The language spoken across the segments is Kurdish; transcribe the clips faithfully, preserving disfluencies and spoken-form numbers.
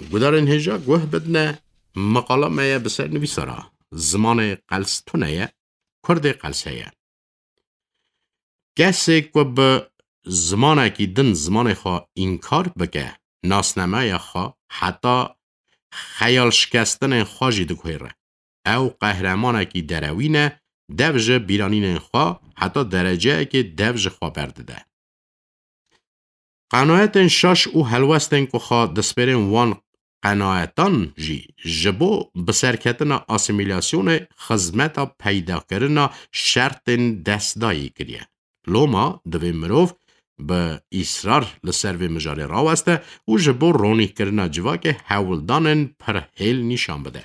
Gudarên hêja guh bidine, meqala me ye bi ser nivîsara: Zimanê qels tune ye, Kurdê qels heye. Kesê ku bi zimanekî din zimanê xwe înkar bike, nasnameya xwe heta xeyalşikestinên xwe jî diguhêre. Ew qehremanekî derewî ne, dev ji bîranînên xwe, heta dereceyekê dev ji xwe berdide. Qenaetên şaş û helwestên ku xwe dispêrên wan qenaetan jî ji bo biserketina asîmîlasyonê xizmeta peydakirina şertên destdayî kiriye. Loma divê mirov bi îsrar li ser vê mijarê raweste û ji bo ronîkirina civakê hewldanên pirhêl nîşan bide.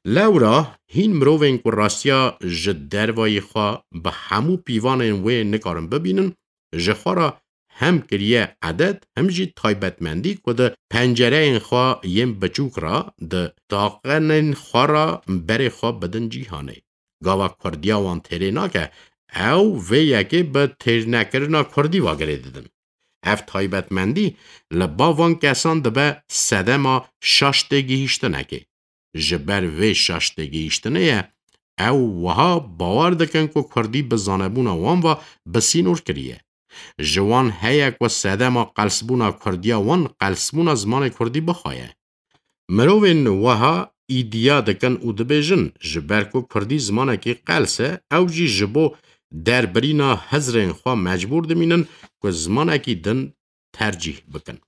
Lewra hîn mirovên ku rastiya ji dervayî xwe bi hemû pîvanên wê nikarin bibînin, ji xwe re hem kiriye edet, hem jî taybetmendî ku di pencereyên xwe yên biçûk re, di taqenên xwe re berê xwe bidin cîhanê. Gava kurdiya wan têrê nake, ew vê yekê bi têrnekirina kurdî ve girê didin. Ev taybetmendî li ba van kesan dibe sedema şaş têgihîştinekê. Ji ber vê şaş têgihîştinê ye, ew wiha bawer dikin ku kurdî bi zanebûna wan ve bi sînor kiriye. Ji wan heye ku sedema qelsbûna kurdiya wan qelsbûna zimanê kurdî bixwe ye. Mirovên wiha îdiya dikin û dibêjin, ji ber ku kurdî zimanekî qels e, ew jî ji bo derbirîna hizrên xwe mecbûr dimînin ku zimanekî din tercîh bikin.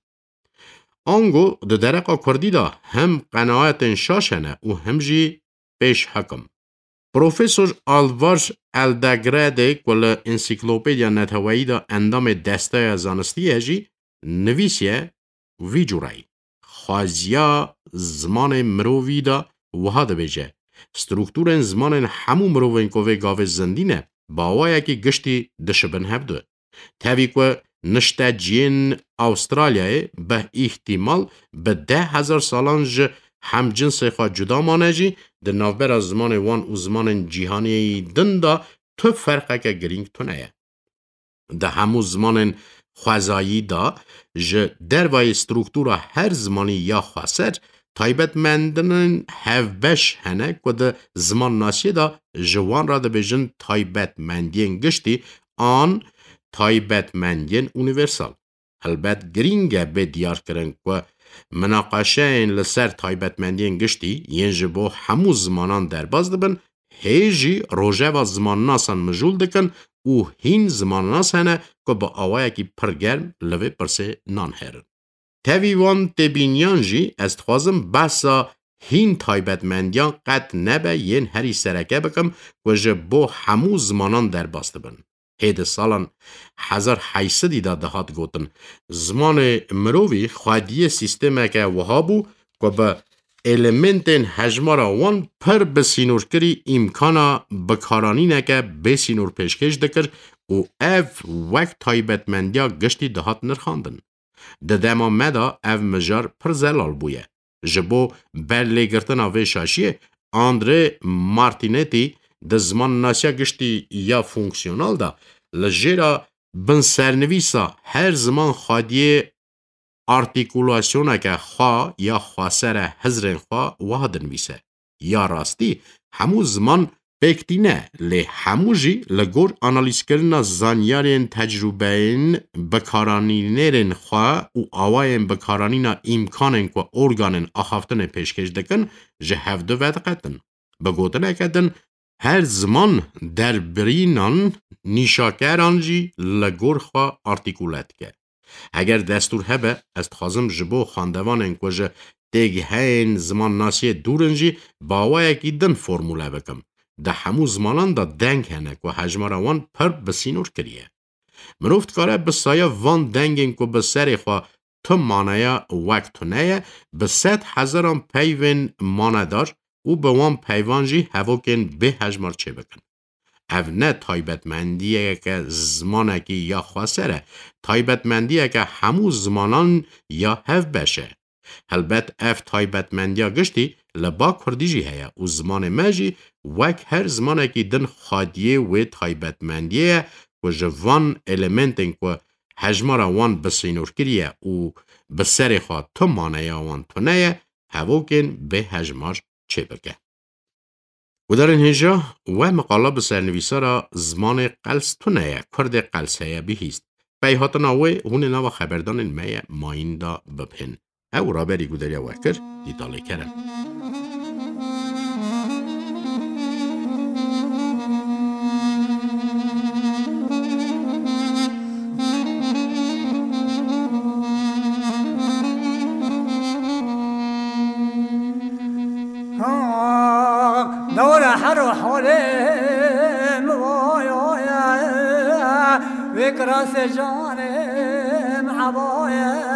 Ango di dereqa kurdî de hem qenaetên şaş hene û hem jî pêş hekim. Profesor Alvar Eldegredê ku li Ensiklopediya Neteweyî de endamê desteya zanistî ye jî nivîsiye vî cureyî. Xwaziya zimanê mirovî de wiha dibêje: Strukturên zimanên hemû mirovên ku vê gavê zindî ne, bi awayekî giştî dişibin hevdu. Tevî ku nişteciyên Awstralyayê bi îhtîmal bi deh hezar salan ji hemcinsê xwe cuda mane jî, di navbera zimanê wan û zimanên cîhanî din de tu ferqeke girîng tune ye. Di hemû zimanên xwezayî de ji dervayî struktura her zimanî ya xweser, taybetmendinên hevbeş hene ku di zimannasiyê de ji wan re dibêjin taybetmendiyên giştî an taybetmendiyên unîversal. Helbet girîng e bê diyarkirin ku minaqeşeyên li ser taybetmendiyên giştî yên ji bo hemû zimanan derbas dibin, hê jî rojeva zimannasan mijûl dikin û hîn zimannas hene ku bi awayekî pir germ li vê pirsê nanherin. Tevî wan têbîniyan jî ez dixwazim behsa hîn taybetmendiyan qet nebe yên herî sereke bikim ku ji bo hemû zimanan derbas dibin. Hê di salan hezar heyt sedî de dihat gotin, zimanê mirovî xwediyê sîstemeke wiha bû ku bi elementên hejmara wan pir bi sînorkirî îmkana bikaranîneke bê sînor pêşkêş dikir û ev wek taybetmendiya giştî dihat nirxandin. Di dema me de ev mijar pir zelal bûye. Ji bo berlêgirtina vê şaşiyê, André Martinetti di zimannasiya giştî ya fonksiyonal de li jêra binsernivîsa her ziman xwediyê artîkulasyoneke xwe ya xwesere hizrên xwe wiha dinivîse: Ya rastî, hemû ziman pêktî ne, lê hemû jî li gor analîzkirina zanyarên tecrûbeyên bikaranînerên xwe û awayên bikaranîna îmkanên ku organên axaftinê pêşkêş dikin, ji hev du vediqetin. Bi gotineke din, her ziman derbirînan nîşakeran jî li gor xwe artîkule dike. Heger destûr hebe, ez dixwazim ji bo xwendevanên ku ji têgiheyên zimannasiyê dûr in jî bi awayekî din formûle bikim. Di hemû zimanan de deng hene ku hejmara wan pir bi sînor kiriye. Mirov dikare bi saya van dengên ku bi serê xwe tu manaya wek tune ye, bi sed hezaran peyvên manedar û bi wan peyvan jî hevokên bêhejmar çêbikin. Ev ne taybetmendiyeke zimanekî ya xweser e, taybetmendiyeke hemû zimanan ya hevbeş e. Helbet ev taybetmendiya giştî li ba kurdî jî heye û zimanê me jî wek her zimanekî din xwediyê wê taybetmendiyê ye ku ji van elementên ku hejmara wan bi sînor kiriye û bi serê xwe tu maneya wan tune ye, hevokên bê hejmar çêbike. Gudarên hêja, we miqala bi sernivîsara zimanê qels tune ye, kurdê qels heye bihîst. Pey hatina wê hûn ê nava xeberdanên me ye mayîn de bibhên. Ew raberî gudariya we kir, dîtalê kerem. Dewre her holê mi vayoye, vê kirasê canê mi ebaye.